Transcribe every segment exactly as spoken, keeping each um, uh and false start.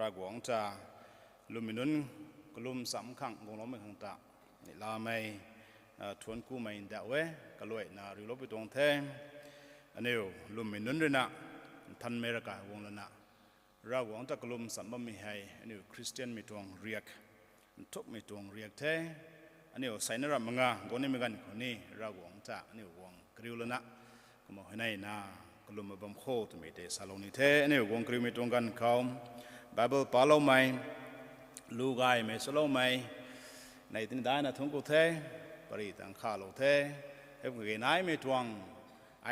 Ravguangc ta lwmmei nunc kalum cham khang guangloumei khang ta neihlamei thuanc kumei ndauh e. Kaluaina riulou pui tuang the. Aniu lwmmei nunc ruina nthanmei ravkai guang lana Ravguangc ta kalum cham bammei hei aniu Khristianmei tuang riak, nthukmei tuang riak the. Aniu seina ramh manga guang nimei ganv khou ni Ravguangc ta aniu guang kariu lana kumna huayneyna kalum bam kho twmei tei salou ni the. Aniu guang kariumei tuang ganv khou Bible paloumei, lu gaymei swloumei nei tini daina thuanc ku the. Pari tang khalou the. Hei kage naimei tuang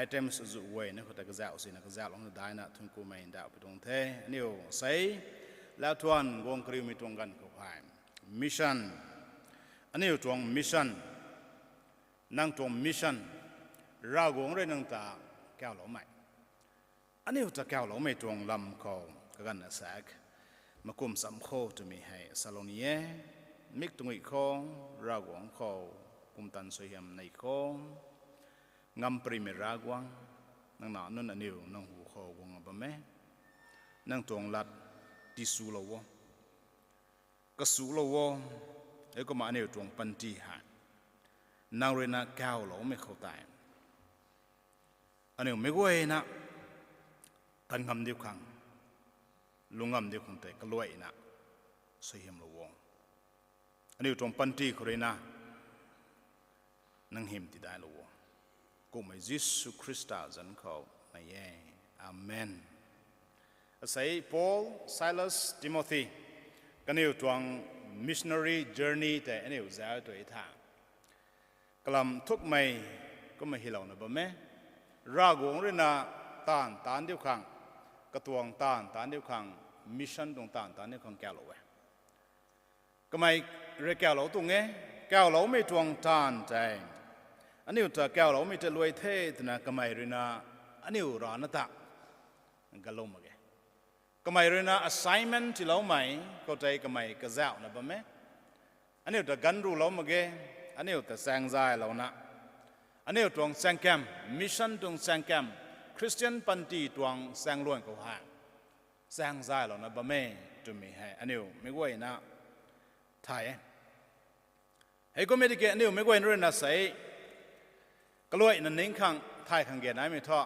items azuh guayna khou ta kazauh sina kazauhlouna daina thuanc kumei ndauh pui tuang the. Aniu sei lau thuan guang kariumei tuang ganv khou hei mission, aniu tuang mission, nang tuang mission, Ravguangc rui nang ta kauloumei, aniu ta kauloumei tuang lam khou kaganv asaekc makum cham kho twmei hei salou ni e. Mik tuang i khou, Ravguangc khou pumtan suaihiam nei kho. Ngam parimei Ravguangc, nang nac nunc aniu nang hu khou guang bam e. Nang tuang lat tisulou o, kasulou o. Heikumna aniu tuang panty hei nang ruina kauloumei khou tei aniu meic guayna tan ngam diu khang, lung ngam diu khang tei kaluaina suaihiamlou o. Aniu tuang panty khou ruina nang hym tidailou o. Kummei Jisu Khrista zanc khou nei e. Amen. Asei Paul, Silas, Timothy kaniw tuang missionary journey tei aniu zauc tu tha, kalam thukmei kumna hylouna bam e. Ravguangc ruina taanv taanc diu khang, katuang taanv taanc diu khang, mission tuang taanv taanc diu khang kaulou e. Kamei rui kaulou tuang e. Kauloumei tuang taanv tei aniu ta kauloumei ta luai the twna kamei ruina aniu rana ta galou mak ge. Kamei ruina assignment tiiloumei khou tei kamei kazauhna bam e. Aniu ta ganv rulou mak ge. Aniu ta chaengzaylouna, aniu tuang chaengkam, mission tuang chaengkam, Khristian panty tuang chaengluan khou hei chaengzaylouna bam e twmei hei aniu meic guayna thay e. Heikumna tiki aniu meic guayna ruina sei kaluaina ning khang thay khang ge naimei thu,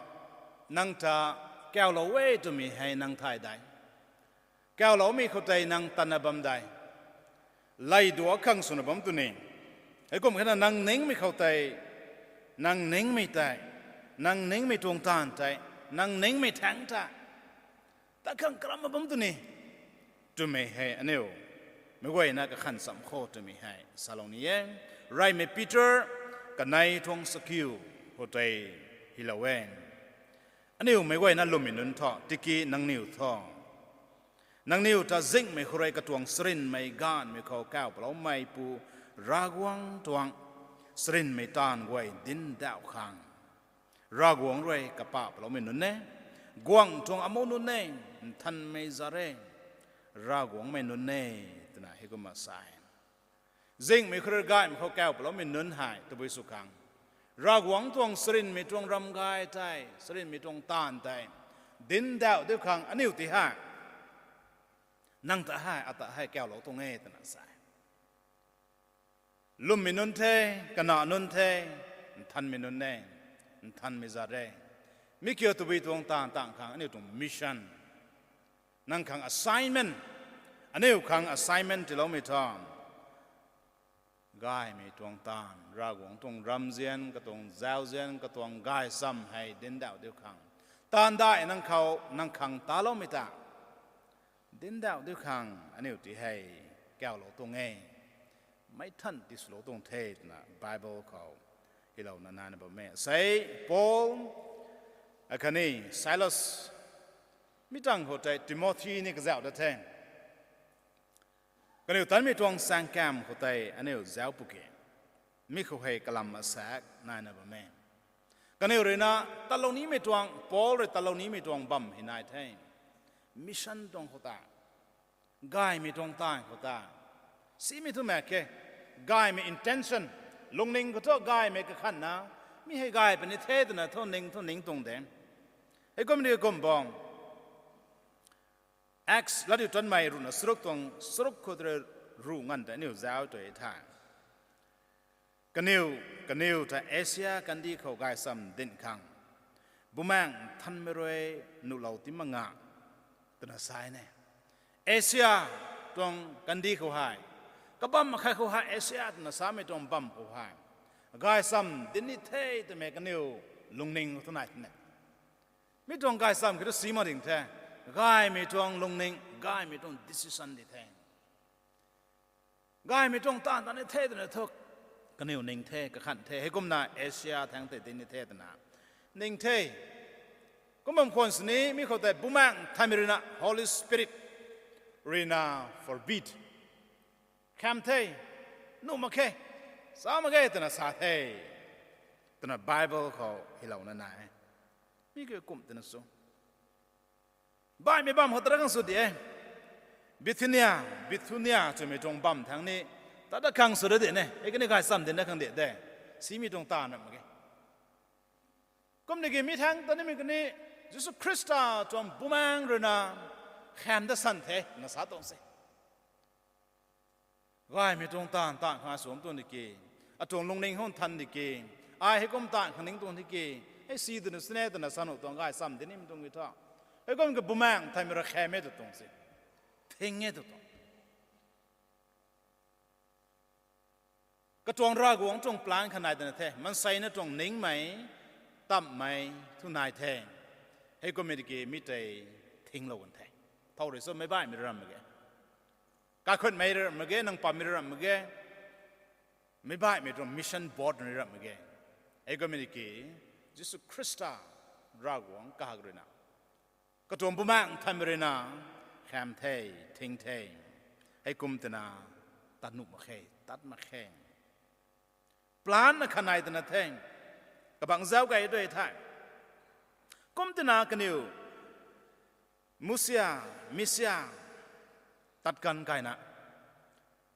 nang ta kaulou e twmei hei nang thay dei. Kauloumei khou tei nang tanna bam dei. Lay duak khang swna bam tw ni. Heikum khatna nang ningmei khou tei, nang ningmei tei, nang ningmei tuang taanv tei, nang ningmei thaengc tei tat khang karamna bam tw ni twmei hei aniu meic guayna kakhanh cham kho twmei hei salou ni e. Reymei Peter kanei tuang chakiu khou tei hylou e. Aniu meic guayna lwmmei nunc thu, tiki nangniw thu, nangniw ta zinghmei khou rui katuang charynmei gaanvmei khou kau paloumeipu Ravguangc tuang charynmei taanv guay dincdauh khang Ravguangc rui kapah paloumei nunc e. Guangc tuang amuh nunc e, nthanmei zat e, Ravguangcmei nunc e, twna heikumna sa e. Zinghmei khou rui gaymei khou kau paloumei nunc hei tabui sw khang, Ravguangc tuang charynmei tuang ram gay tei, charynmei tuang taanv tei dincdauh diu khang aniu ti hei, nang ta hei, ata hei kaulou tuang e twna sa e. Lwmmei nunc the, kana nunc the, nthanmei nunc e, nthanmei zat e. Mi kiu tabui tuang taanv tang khang aniu tuang mission, nang khang assignment, aniu khang assignment tiiloumei thu, gaymei tuang taanv, Ravguangc tuang ramzian, katuang zauzian, katuang gaychamv hei dincdauh diu khang, taanv dai nang khou nang khang taloumei ta dincdauh diu khang aniu ti hei kaulou tuang e, meic than tiswlou tuang the twna Bible khou hylouna naina bam e. Sei Paul, akhatni Silas, mi tangv khou tei Timothy ni kazauh dat the. Kaniw tanmei tuang chaengkam khou tei aniu zauc pwki, mi khou hei kalam asaekc naina bam e. Kaniw ruina tatlou nimei tuang, Paul rui tatlou nimei tuang bam hei nai the. Mission tuang khou ta, gaymei tuang taanv khou ta, simei thu mak khe, gaymei intention, lungning khou thu gaymei kakhanna, mi hei gay puni the twna thu ning thu ning tuang de. Heikum ni kum bam Acts latdiutatmei ruhna charuk tuang charuk khou tei ruh nganv tei aniu zauc tw the. Kaniw, kaniw ta Asia kandih khou gaysam dinc khang Bumaengh Nthanmei rui nuhlou ti mak nga twna sa e. Asia tuang kandih khou hei, kabam akhat khou hei, Asia twna samei tuang bam khou hei gaysam dinc ni the twmei kaniw lungning thu nai the. Mi tuang gaysam ki tu si mak ding the. Gaymei tuang lungning, gaymei tuang decision di the. Gaymei tuang taanv ta ni the twna thu kaniw ning the, kakhanh the. Heikumna Asia thangc tei dinc ni the twna ning the. Kum bam khwan sini mi khou tei Bumaengh Nthanmei ruina, Holy Spirit ruina forbid, kham the, nuh mak khe, sa mak ge twna sa the twna Bible khou hylouna nai. Mi kiu kum twna su baihmei bam khou tara khang sw di e. Bithynia, Bithynia twmei tuang bam thangc ni tara khang sw ra di ne. Hei kani gaysam dinc na khang di de. Simei tuang taanv ram mak ge. Kum ni ki mi thangc ta nimei kani Jisu Khrista tuang Bumaengh ruina kham da san the na sa tuang se. Gaymei tuang taanv, taanv khang sw tuang di ki, atuang lungning hwn than di ki, ai heikum taanv khang ning tuang di ki, hei si twna sine twna sa nuh tuang gaysam dinc nimei tuang ki thu, heikum ki Bumaengh Nthanmei rui kham e tw tuang se. Thing e tw tuang. Katuang Ravguangc tuang plan kha nai twna the, maanseina tuang ningmei, tamhmei thu nai the. Heikum mi di ki mi tei thinglou kan the. Thow rui so meic baihmei ram mak ge. Kaikhunmei ram mak ge, nang pammei ram mak ge. Meic baihmei tuang mission board ni ram mak ge. Heikum mi di ki Jisu Khrista Ravguangc kahak ruina, katuang Bumaengh Nthanmei ruina kham the, thing the. Heikum twna tat nuh mak khe, tat mak khe. Plan na kha nai twna the. Kabangc zauc key tu e the. Kum twna kaniw Musia, Misia tat kan kayna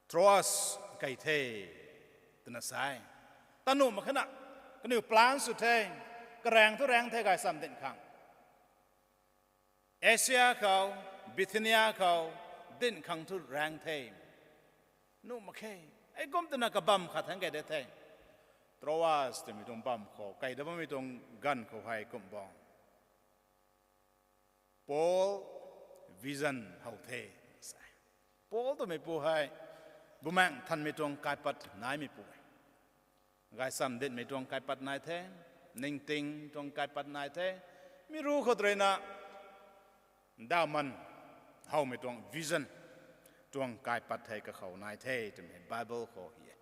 Troas key the twna sa e. Tat nuh mak khe na, kaniw plan sw the, karaeng thu raeng the gaysam dinc khang. Asia khou, Bithynia khou dinc khang thu raeng the. Nuh mak khe. Heikum twna kabam khat thangc key de the. Troas twmei tuang bam khou key da bammei tuang ganv khou hei kum bo, Paul vision how the, sa e. Paul twmeipu hei Bumaengh Nthanmei tuang kaipat naimeipu e. Gaysam dinmei tuang kaipat nai the, ningting tuang kaipat nai the. Mi ruc khou tei ruina ndauhman howmei tuang vision tuang kaipat hei kakhou nai the twmei Bible khou hi e.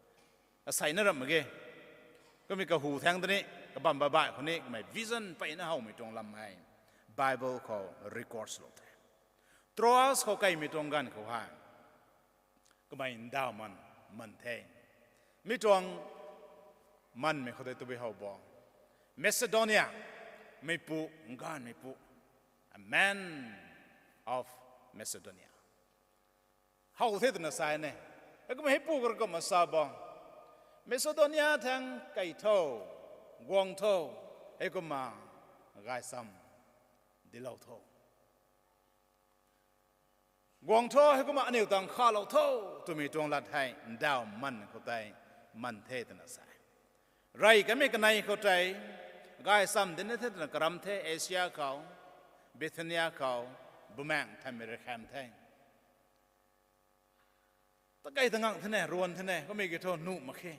Asei na ram mak ge. Kummei kahu thangc ta ni, kabam baih baih khou ni kamei vision peyna howmei tuang lam hei Bible khou record lou the. Troas khou keymei tuang ganv khou hei kamei ndauhman man the. Mi tuang manmei khou tei tabui how bo, Macedonia meipu, nganvmeipu, a man of Macedonia how the twna sa e. Heikumna heipu kar kumna sa bo, Macedonia thangc key tho, guang tho, heikumna gaysam dilou tho, guang tho, heikumna aniw tang khalou tho twmei tuang lat hei ndauhman khou tei man the twna sa e. Rey kamei kanei khou tei gaysam dinc the twna karam the, Asia khou, Bithynia khou, Bumaengh Nthanmei rui kham the. Ta key ta ngang the ne, ruan the ne, kummei ki thu nuh mak khe.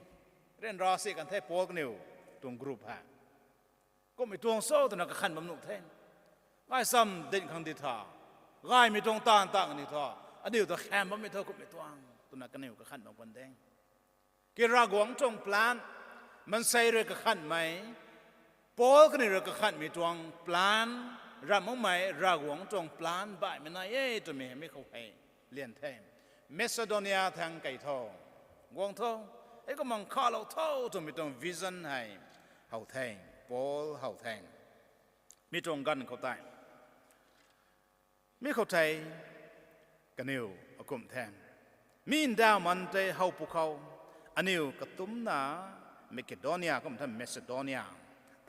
Ryanra si kan the Paul kaniw tuang group hei. Kummei tuang cho twna kakhanh bam nuh the. Gaysam dinc khang di tha, gaymei tuang taanv tang ni thu, aniw ta kham bammei thu kummei tuang twna kaniw kakhanh bam kan de. Ki Ravguangc tuang plan, maansei rui kakhanhmei, Paul kaniw rui kakhanhmei tuang plan, ramh makmei Ravguangc tuang plan baihmei nai e twmei hei mi khou hei lian the. Macedonia thangc key tho, guang tho, heikumna khalou tho twmei tuang vision hei how the, Paul how the. Mi tuang ganv khou tei, mi khou tei kaniw akumh the. Mi ndauhman tei how pwkhou, aniw katumcna Macedonia kumna Macedonia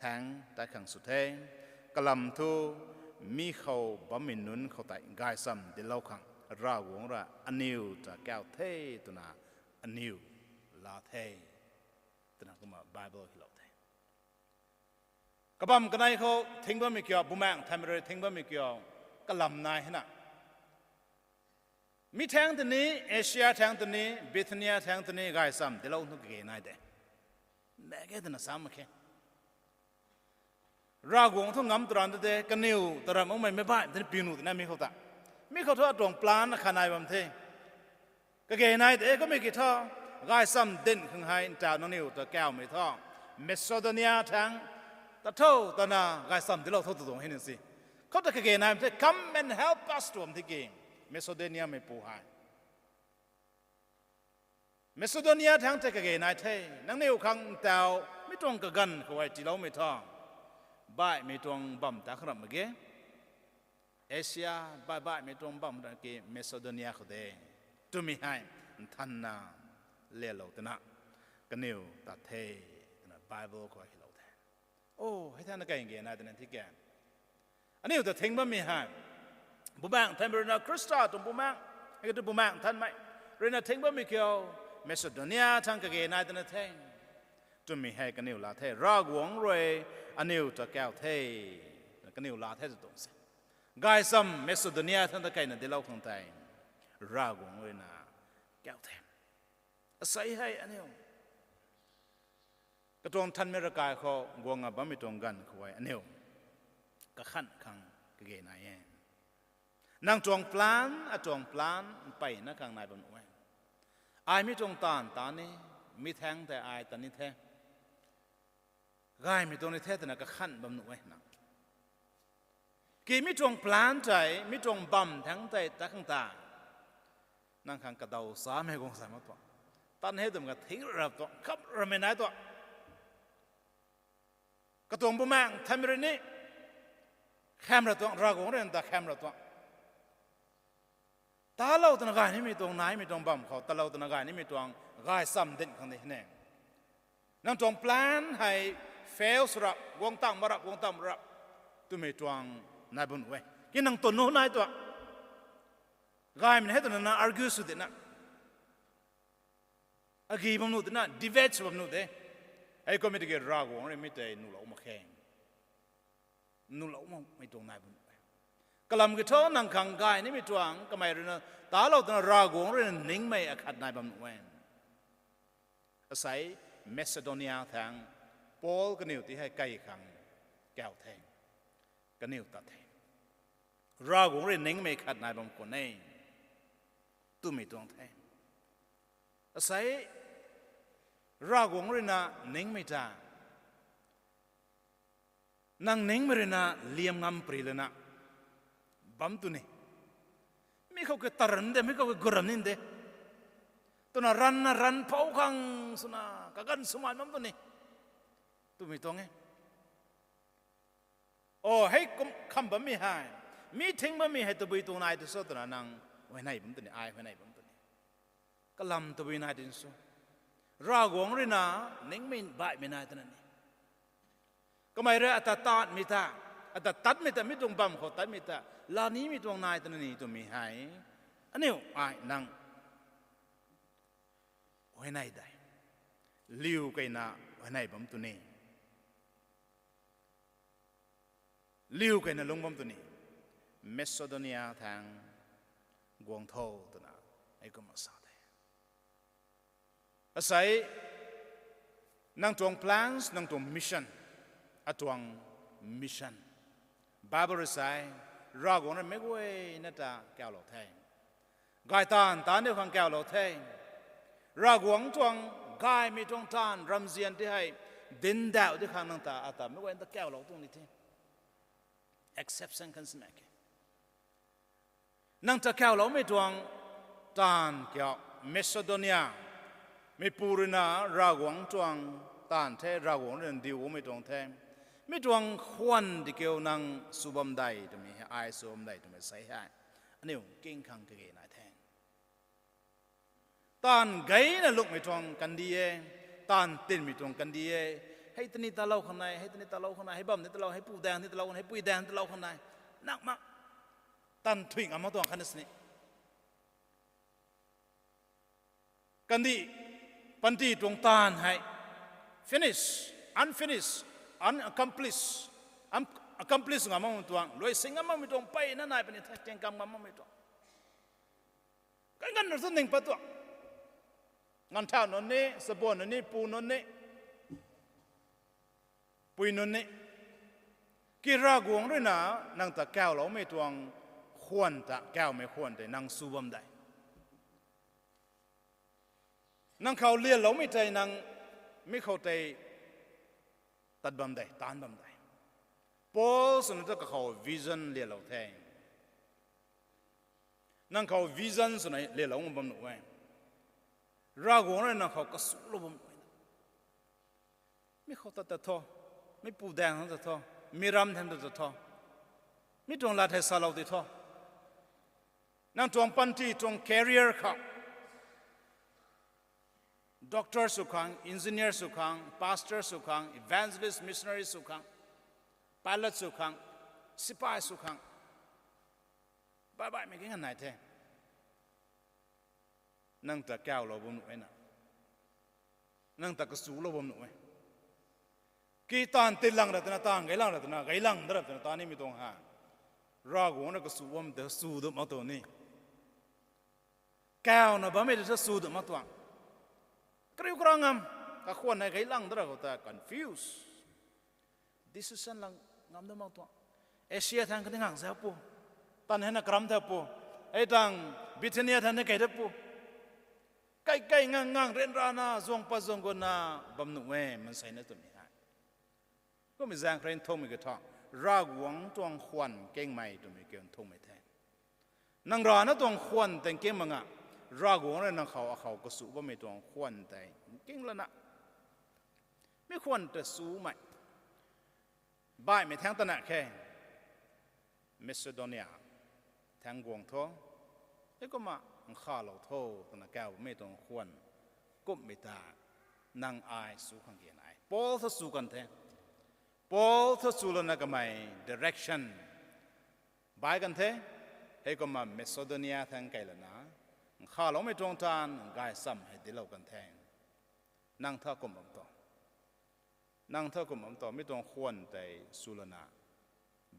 thangc tat khang sw the. Kalam thu mi khou bammei nunc khou tei gaychamv dinclou khang Ravguangc rui aniw ta kauc the twna aniw laa the, twna kumna Bible hylou the. Kabamv kanei khou thing bammei kiu, Bumaengh Nthanmei rui thing bammei kiu, kalam nai hena, mi thaeng tini, Asia thaeng tini, Bithynia thaeng tini gaychamv dinclou thu kage nai de. Mak ge twna sa mak khe. Ravguangc thu ngam tw ranv ta de, kaniw ta ramh makmei meic baihmei tini piu nuh tina mi khou ta. Mi khou thu atuang plan akhat nai bam the. Kage nai de kummei ki thu, gaychamv dinc khang hei ntaw nangniw ta kauhmei thu, Macedonia thaeng ta tho, tana gaychamv dinclou tho tw tuang hei ni si. Khou ta kage nai bam the, come and help us tw bam the ki, Macedoniameipu hei. Macedonia thaeng tei kage nai the, nangniw khang ntaw mi tuang kaganv khou hei tiiloumei thu, baihmei tuang bamv ta kha ramh mak ge. Asia baih baihmei tuang bamv ra ki Macedonia khou de, twmei hei nthanna lelou twna kaniw tat the, twna Bible khou hylou the. O, hei thangc na kai ge nai twna thi ke. Aniu ta thing bammei hei, Bumaengh Nthanmei rui na, Khrista tuang Bumaengh, hei tu Bumaengh Nthanmei rui na thing bammei kiu, Macedonia thangc kage nai twna the, twmei hei kaniw laa the. Ravguangc rui aniw ta kauc the, kaniw laa the tw tuang se. Gaychamv Macedonia thangc ta kaina dinclou khang tei Ravguangc rui na kauc the. Asei hei aniu katuang nthanmei ravkai khou guang a bammei tuang ganv khou hei aniu kakhan khang kage nai e. Nang tuang plan, atuang plan mpeyna khang nai bam nuh e. Ai mi tuang taanv ta ni, mi thaeng tei ai ta ni the, gaymei tuang ni the twna kakhan bam nuh e na. Ki mi tuang plan tei, mi tuang bam thaeng tei ta khang ta, nang khang kadaw samei guang sa mak tuang, tan hei twm ka thing rap tuang, kham ramei nai tuang. Katuang Bumaengh Nthanmei rui ni kham ra tuang, Ravguangc rui ta kham ra tuang. Talou twna gay nimei tuang, naimei tuang bam khou talou twna gay nimei tuang gaychamv dinc khang de ne. Nang tuang plan hei fail sw rap, guang tang ma rap, guang tang ma rap twmei tuang nai bam nuh e. Ki nang twn nu nai tuang, gaymei hei twna na argue sw dina, agi bam nuh dina, debate sw bam nuh de. Hei kummei tiki Ravguangc rui mi tei nuhlou mak khe. Nuhlou makmei tuang nai bam nuh e. Kalam ki thu nang khang gay nimei tuang kamei rui na talou twna Ravguangc rui na ningmei akhat nai bam nuh e. Asei Macedonia thaeng Paul kaniw ti hei kai khang kauc the, kaniw tat the. Ravguangc rui ningmei khat nai bam khwan e twmei tuang the. Asei Ravguangc rui na ningmei ta, nang ningmei rui na liam ngam pri lana bam tw ni. Mi khou ki taran de, mi khou ki guram nin de twna ranna ran pou khang swna kaganv swmaan bam tw ni twmei tuang e. O, hei kum kham bammei hei, mi thing bammei hei tabui tuang nai tu so twna nang huayney bam tw ni, ai huayney bam tw ni. Kalam tabui nai tin sw. Ravguangc rui na ningmei baihmei nai twna ni, kamei rui ata tatmei ta, ata tatmei ta, mi tuang bam khou tatmei ta laa nimei tuang nai twna ni twmei hei aniu ai nang huayney de. Liu keyna huayney bam tw ni. Liu keyna lung bam tw ni. Macedonia thaeng guang tho twna hei kumna sa the. Asei nang tuang plans, nang tuang mission, atuang mission, Bible rui sa e, Ravguangc rui meic guayna ta kaulou the. Gay taanv ta aniu khang kaulou the. Ravguangc tuang gaymei tuang taanv ramzian ti hei dindauh di khang nang ta ata meic guayna ta kaulou tuang ni the. Exception kan sina ke. Nang ta kauloumei tuang taanv kiu, Macedonia meipu rui na Ravguangc tuang taanv the, Ravguangc rui na diu guangmei tuang the. Mi tuang khwan di kiu nang sw bam dei twmei hei, ai sw bam dei twmei sei hei aniu king khang kage nai the. Taanv geyna lungmei tuang kandih e, taanv tinmei tuang kandih e. Hei tini talou khang nai, hei tini talou khang nai, hei bam ni talou, hei pu daeng ni talou khang nai, hei pui daeng ni talou khang nai. Nang mak tan thui ngam mak tuang khatni sini. Kandih panty tuang taanv hei finish, unfinished, unaccomplished, un- accomplished ngam makmei tuang, luai sing ngam makmei tuang peyna nai puni the, tingkam ngam makmei tuang. Kan ganv rui thu ning pat tuang. Nganvthau nunc ni, sabuan nunc ni, pu nunc ni, pui nunc ni, ki Ravguangc rui na nang ta kawloumei tuang khwan ta, kawmei khwan tei nang sw bam de. Nang khou lialoumei tei nang mi khou tei tat bam de, taanc bam de. Paul swna ta kakhou vision lialou the. Nang khou vision swna lialou bam nuh e. Ravguangc rui nang khou kasulou bam nuh e. Mi khou ta ta tho, mi pu daeng ta tho, mi ram thang ta ta tho, mi tuang lat hei salou ti tho. Nang tuang panty tuang career khou, doctor sw khang, engineer sw khang, pastor sw khang, evangelist, missionary sw khang, pilot sw khang, sipai sw khang, baih baihmei ki nganv nai the. Nang ta kawlou bam nuh e na. Nang ta kasulou bam nuh e. Ki taanv tilang ra twna, taanv gaylang ra twna, gaylang da ra twna, taanv nimei tuang ha. Ravguangc rui kasu bam tei su dum mak tuang ni. Kawna bammei tei sa su dum mak tuang. Kariu karang ngam, kakhwan hei gaylang da ra khou ta confuse. Decision lang ngam dum mak tuang. Asia thang kani ngang sa pu. Tan hei na karam the pu. Hei tang Bithynia thang ni kei the pu. Kai kai ngang ngang ryanrana, zuang pat zuang gutna bam nuh e, maansei na twmei hei. Kummei zaeng khou rui nthukmei katha, Ravguangc tuang khwan kingmei twmei kiu nthukmei the. Nang rana tuang khwan tei king mak nga, Ravguangc rui nang khou akhou kasu bammei tuang khwan tei king lana, mi khwan tei sumei, baihmei thang tana khe, Macedonia thang guang tho, heikumna nkhavlou tho twna kaw bammei tuang khwan kumhmei ta nang ai su khang ge nai. Paul thu su kan the. Paul thu su lana kamei direction bai kan the. Heikumna Macedonia thang kei lana, nkhavloumei tuang taanv gaychamv hei dinclou kan the. Nang thu kum bam tho. Nang thu kum bam tho, mi tuang khwan tei su lana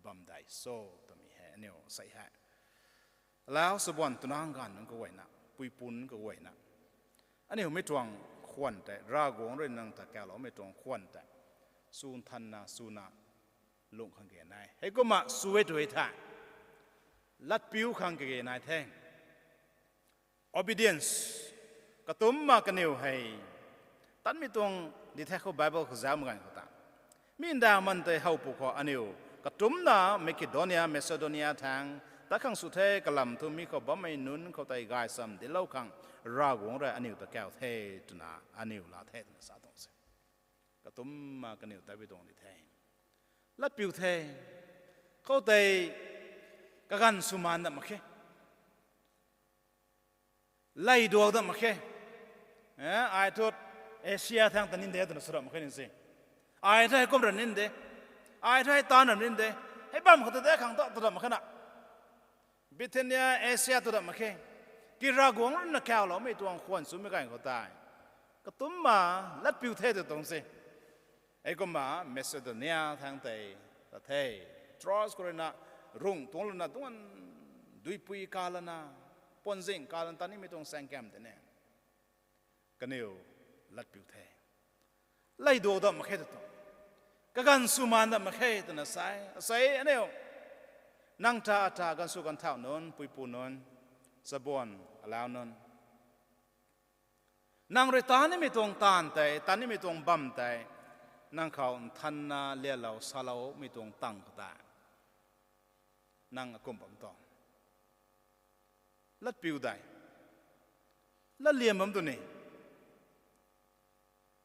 bam dai so twmei hei aniu sei hei. Alau sabuan twna ganv nunc kaguayna, puipu nunc kaguayna, aniu mi tuang khwan tei, Ravguangc rui nang ta kawloumei tuang khwan tei su nthanna, suna lung khang ge nai. Heikumna su e tu e the. Latpiu khang kage nai the. Obedience. Katumcna kaniw hei, tanmei tuang di the khou Bible khou zauc mak ganv khou ta, mi ndauh man tei how pwkhou aniu katumcna Macedonia, Macedonia thang tat khang sw the, kalam thu mi khou bammei nunc khou tei gaychamv dinclou khang Ravguangc rui aniu ta kaw the twna aniu laa the twna sa tuang se. Katumcna kaniw tatpui tuang di the. Latpiu the. Khoutei kaganv swmaan dat mak khe. Lay duak dat mak khe. Eh, ai thu Asia thang ta nin de twna sw rap mak khe ni se. Ai thu hei kum ra nin de. Ai thu hei taanv ra nin de. Hei bam khou ta de khang ta, ta rap mak khe na. Bithynia, Asia tu rap mak khe. Ki Ravguangc rui na kawloumei tuang khwan swmei ganv khou tei, katumcna latpiu the tu tuang se. Heikumna Macedonia thang tei tat the. Troas khou rui na rung tuang lana tuang, duipui ka lana, puanzing ka lana tanimei tuang saengkam tei ne, kaniw latpiu the. Lay duak dat mak khe tu tuang. Kaganv swmaan dat mak khe twna sa e. Asei aniu, nang ta ata ganv sw ganv thau nunc, puipu nunc, chabuan alau nunc, nang rui tanimei tuang taanv tei, tanimei tuang bam tei, nang khou nthanna lialou saloumei tuang tang khou tei, nang akum bam tuang. Latpiu dai. Latliam bam tu ni.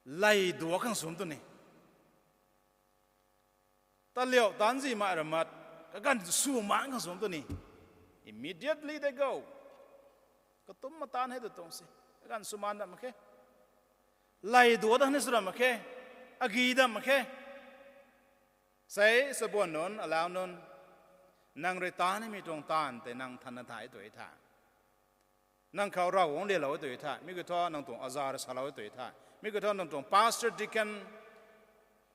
Lay duak khang swm tu ni. Taliau taanc zi mai ra mat, kaganv swmaan khang swm tu ni. Immediately they go. Katumcna taanv hei tu tuang se. Kaganv swmaan dat mak khe. Lay duak dat ni sw rap mak khe. Agi dat mak khe. Sei, chabuan nunc, alau nunc, Nang rui taan nimei tuang taanv tei nang thanna thay tu tha, nang khou Ravguangc lilou tu tha, mi kiu thu nang tuang aza rui salou tu tha, mi kiu thu nang tuang pastor, deacon,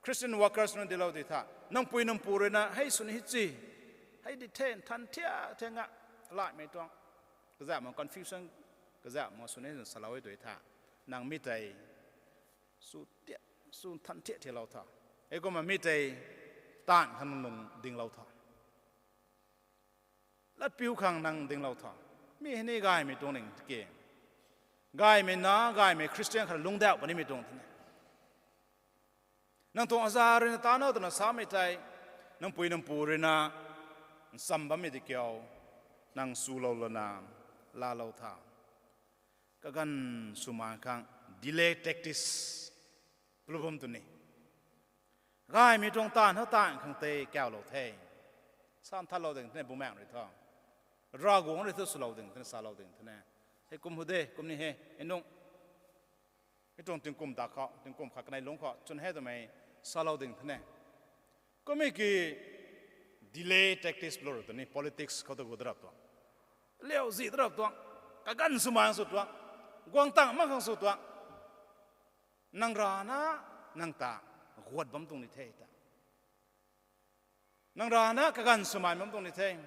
Christian workers nunc dilou tu tha, nang pui nang pu rui na hei swn hei chi, hei di the, nthan thiak thiak nga, laimei tuang kazauh ma confusion, kazauh ma swn hei salou tu tha, nang mi tei sw tiak, sw nthan thiak thiaklou tha. Heikumna mi tei taanv khang lung dinglou tha. Latpiu khang nang dinglou tha. Mi hei ni gaymei tuang ning tiki, gaymei na, gaymei Christian khat lungcdauh punimei tuang thene. Nang tuang aza rui na taan o twna samei tei, nang pui nang pu rui na nchamv bammei di kiu, nang swlou lana laalou tha. Kaganv swmaan khang delay tactics plu bam tu ni. Gaymei tuang taanv hou taanv khang tei kaulou the. Sa nthanlou ding thene Bumaengh rui thu, Ravguangc rui thu swlou ding thene, salou ding thene. Hei kum hu de, kum ni he, hei nung, mi tuang tingkum ta khou, tingkum khat kanei lungc khou chwn he twmei salou ding thene. Kummei ki delay tactics plu rap tu ni, politics khou ta gu darap tuang, liau zi darap tuang, kaganv swmaan sw tuang, guang tang mak khang sw tuang. Nang rana, nang ta guat bam tuang ni the ta. Nang rana kaganv swmaan bam tuang ni the.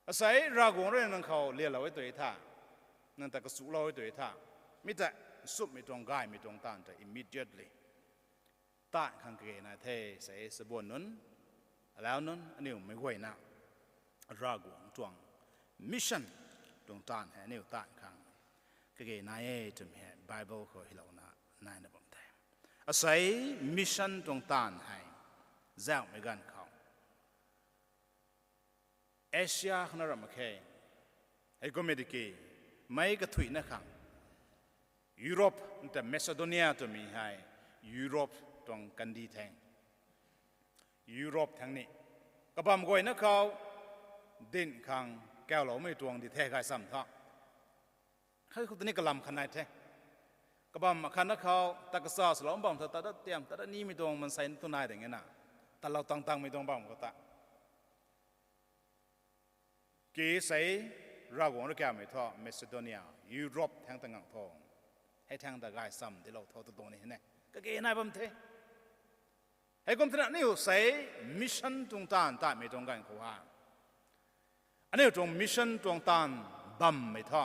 Asei Ravguangc rui nang khou lilou e tu tha, nang ta kachulou e tu tha, mi ta nchumhmei tuang gaymei tuang taanv ta immediately taanv khang kage nai the. Sei sabuan nunc, alau nunc, aniu meic guayna Ravguangc tuang mission tuang taanv hei aniu taanv khang kage nai e twmei hei Bible khou hylouna naina bam the. Asei mission tuang taanv hei zauhmei ganv khou Asia khou na ram mak khe. Heikummei tiki, meic kathuicna khang Europe nta Macedonia twmei hei Europe tuang kandih the. Europe thangc ni kabam guayna khou dinc khang kauloumei tuang di the gaychamv thu. Hei khou tini kalam khat nai the. Kabam akhatna khou ta kacha swlou bam thu ta dat tiam ta dat nimei tuang mansei tu nai ding e na. Talou tang tangmei tuang bam khou ta ki sei Ravguangc rui kaumei thu Macedonia, Europe thangc ta ngang tho. Hei thangc ta gaychamv dilou tho tu tuang ni hei ne. Kage nai bam the. Heikum thena aniu sei mission tuang taanv tatmei tuang ganv khou ha, aniu tuang mission tuang taanv bammei thu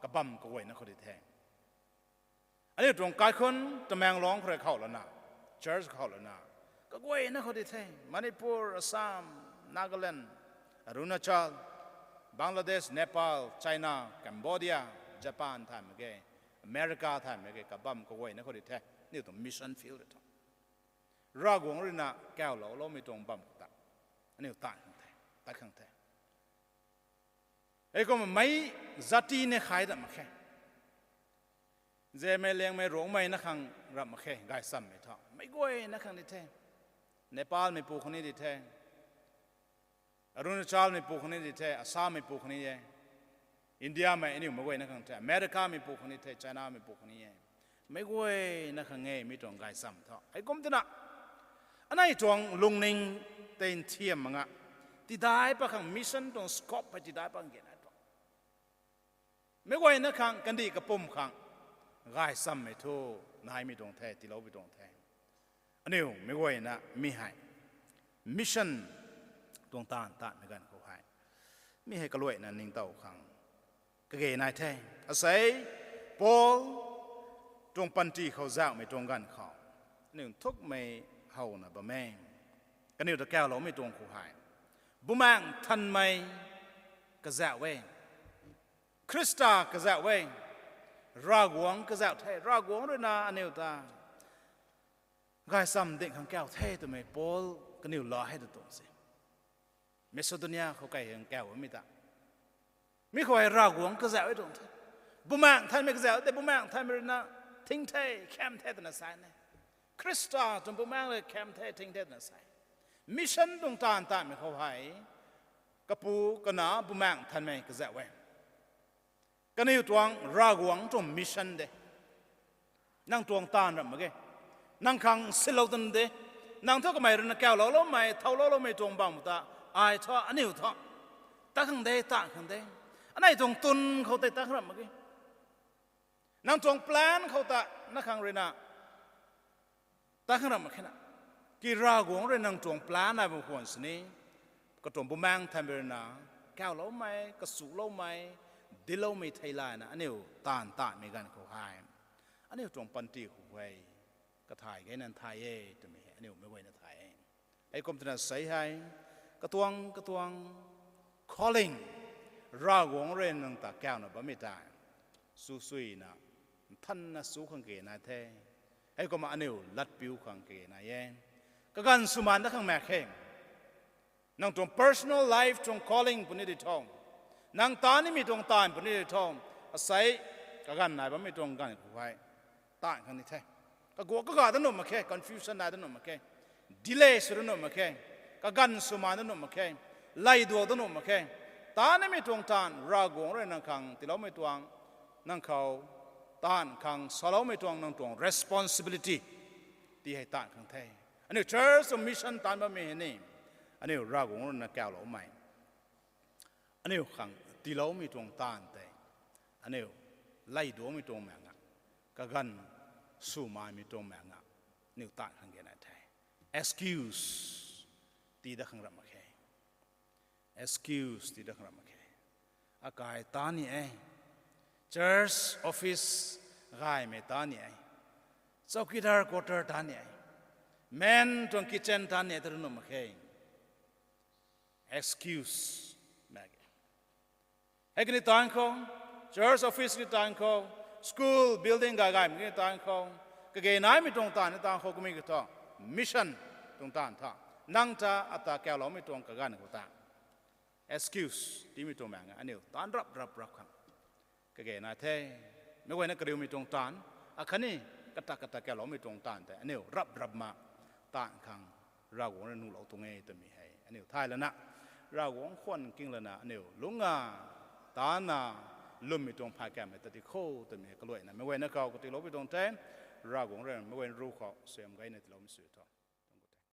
kabam kaguayna khou di the. Aniu tuang kaikhunc Tamenglong khou rui khou lana, church khou lana, kaguayna khou di the. Manipur, Assam, Nagaland, Arunachal, Bangladesh, Nepal, China, Cambodia, Japan thay mak ge, America thay mak ge, kabam kaguayna khou di the. Aniu tuang mission field thu Ravguangc rui na kaulouloumei tuang bam khou ta aniu tat khang the, tat khang the. Heikumna meic jati ne khai ram mak khe. Zemei, Liangmei, Ruangmei na khang ram mak khe, gaychamvmei thu meic guayna khang di the. Nepalmeipu khang ni di the. Arunachalmeipu khang ni di the, Assammeipu khang ni e. Indiamei aniu meic guayna khang the, Americameipu khang ni the, Chinameipu khang ni e. Meic guayna khang e mi tuang gaychamv thu. Heikum twna anei tuang lungning tei nthiam mak nga, tidai pat khang mission tuang scope hei tidai pat khang ge nai tuang. Meic guayna khang kandih kapwm khang gaychamvmei thu naimei tuang the, tiiloumei tuang the. Aniu meic guayna mi hei mission tuang taanv tatmei ganv khou hei, mi hei kaluaina ningtow khang kage nai the. Asei Paul tuang panty khou zauhmei tuang ganv khou aniu nthukmei howna bam e. Kaniw ta kauloumei tuang khou hei Bumaengh Nthanmei kazauh e, Khrista kazauh e, Ravguangc kazauh the. Ravguangc rui na aniu ta gaychamv ding khang kauc the twmei Paul kaniw la hei ta tuang se. Macedonia khou kai hei kauc bammei ta, mi khou hei Ravguangc kazauh e tuang the. Bumaengh Nthanmei kazauh tei Bumaengh Nthanmei rui na thing the, kham the twna sa ne. Khrista tuang Bumaengh rui kham the, thing the twna sa e. Mission tuang taanv tatmei khou hei Kapu, Kanac, Bumaengh Nthanmei kazauh e. Kaniw tuang Ravguangc tuang mission de, nang tuang taanv ram mak ge. Nang khang silou tan de. Nang thu kamei rui na kaulouloumei, thoulouloumei tuang bam ta Ai thu, aniu thu, tat khang de, tat khang de. Anei tuang tun khou tei tat khang ram mak ge. Nang tuang plan khou ta na khang ruina tat khang ram mak khe na. Ki Ravguangc rui nang tuang plan nai bam khwan sini, katuang Bumaengh Nthanmei ruina kauloumei, kasuloumei, dincloumei theilayna aniu taanv taanvmei ganv khou hei, aniu tuang panty khou hei kathay gayna thay e twmei hei aniu meic guayna thay e. Hei kum twna sei hei, katuang katuang calling, Ravguangc rui nang ta kauna bammei tei, su suina, nthanna su khang kage nai the. Hei kumna aniu latpiu khang kage nai e. Kaganv swmaan dat khang mak khe. Nang tuang personal life tuang calling puni di tho, nang tat nimei tuang taanv puni di tho, asei kaganv nai bammei tuang ganv khou hei taanv khang ni the. Kaguak kaga dat nuh mak khe, confusion nai dat nuh mak khe, delay sw dat nuh mak khe, kaganv swmaan dat nuh mak khe, lay duak dat nuh mak khe. Tat nimei tuang taanv Ravguangc rui nang khang tiiloumei tuang, nang khou taanv khang saloumei tuang nang tuang responsibility ti hei taanv khang the. Aniu church tuang mission taanv bammei hei ni, aniu Ravguangc rui na kauloumei, aniu khang tiiloumei tuang taanv tei, aniu lay duakmei tuang mak nga, kaganv swmaanmei tuang mak nga, aniu taanv khang kage nai the. Excuse tii dat khang ram mak khe. Excuse tii dat khang ram mak khe. Akai tat ni e, church office gaymei tat ni e, chowkidar quarter tat ni e, men tuang kitchen tat ni e tw nuh mak khe. Excuse mak ge. Hei kani taanv khou, church office ni taanv khou, school building gay gaymei kani taanv khou, kage naimei tuang taanv ni taanv khou kumhmei kiu thu, mission tuang taanv tha, nang ta ata kauloumei tuang kaganv khou ta excuse tiimei tuang mak nga, aniu taanv rap rap rap khang kage nai the. Meic guayna kariumei tuang taanv, akhatni kata kata kauloumei tuang taanv tei aniu rap rap ma taanv khang Ravguangc rui nuhlou tuang e twmei hei aniu thay lana, Ravguangc khwan king lana aniu lungcna, taanna, lwmmei tuang phay kamei ta ti kho twmei hei kaluaina meic guayna khou katiiloumei tuang the. Ravguangc rui meic guayna ru khou suaihiam gayna tiiloumei sw tho.